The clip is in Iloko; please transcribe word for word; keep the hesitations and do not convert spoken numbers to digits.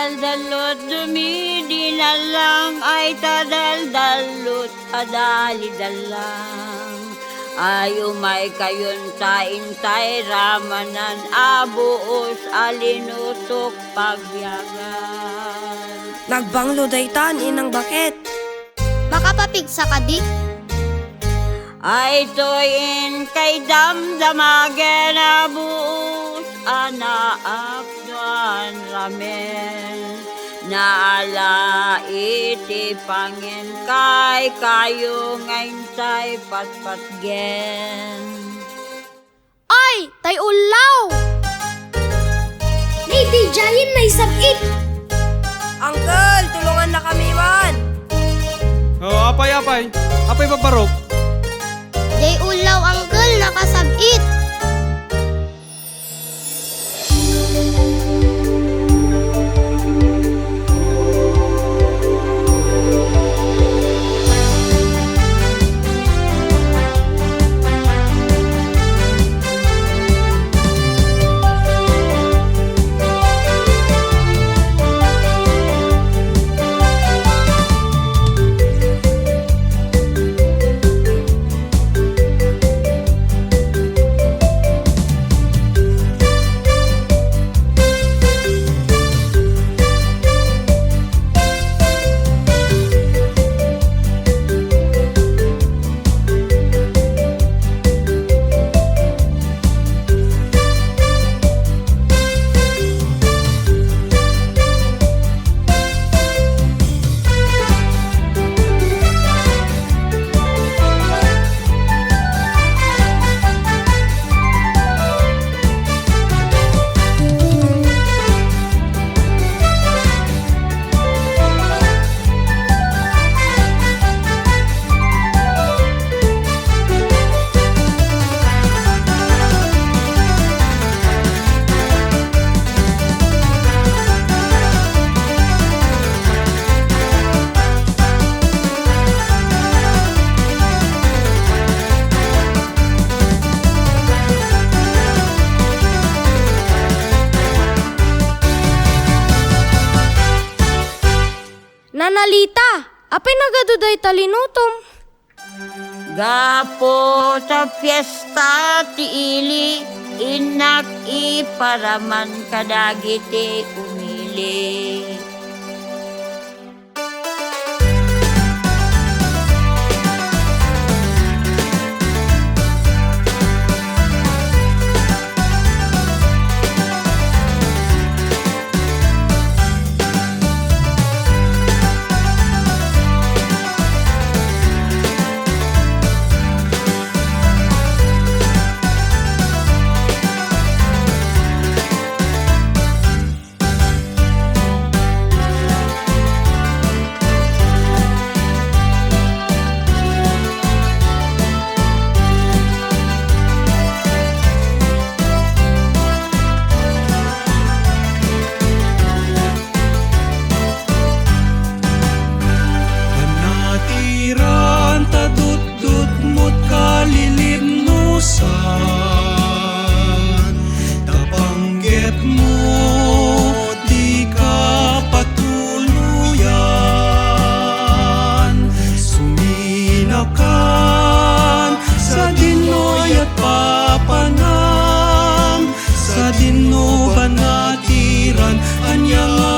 Daldalot dumidinallang ay ta daldalot a dalidallang. Ay umaykayon ta intay ramanan a buos a linutok pagbiagan. Nagbanglo daytan, Inang Baket. Makapapigsa kadi? Ay toy inkay damdamagen a buos a naapnoan ramen. Naala iti pangen kay kayo nga intay patpatgen. Ay, tay ullaw! Ni dijayen naisab-it! Uncle, tulongannakami man! Oh, apay, apay? Apay, babbarok? Jay ullaw, Uncle, nakasab-it! Nanalita, apay nagadu dayta linutom? Gapu ta fiesta ti ili, innak iparaman kadagiti umili. Panatiran ta dutdutmot kalilibnosan, ta panggepmo dika patuloyan. Suminakan sadinoy a papanam, sadino banatiran, ania nga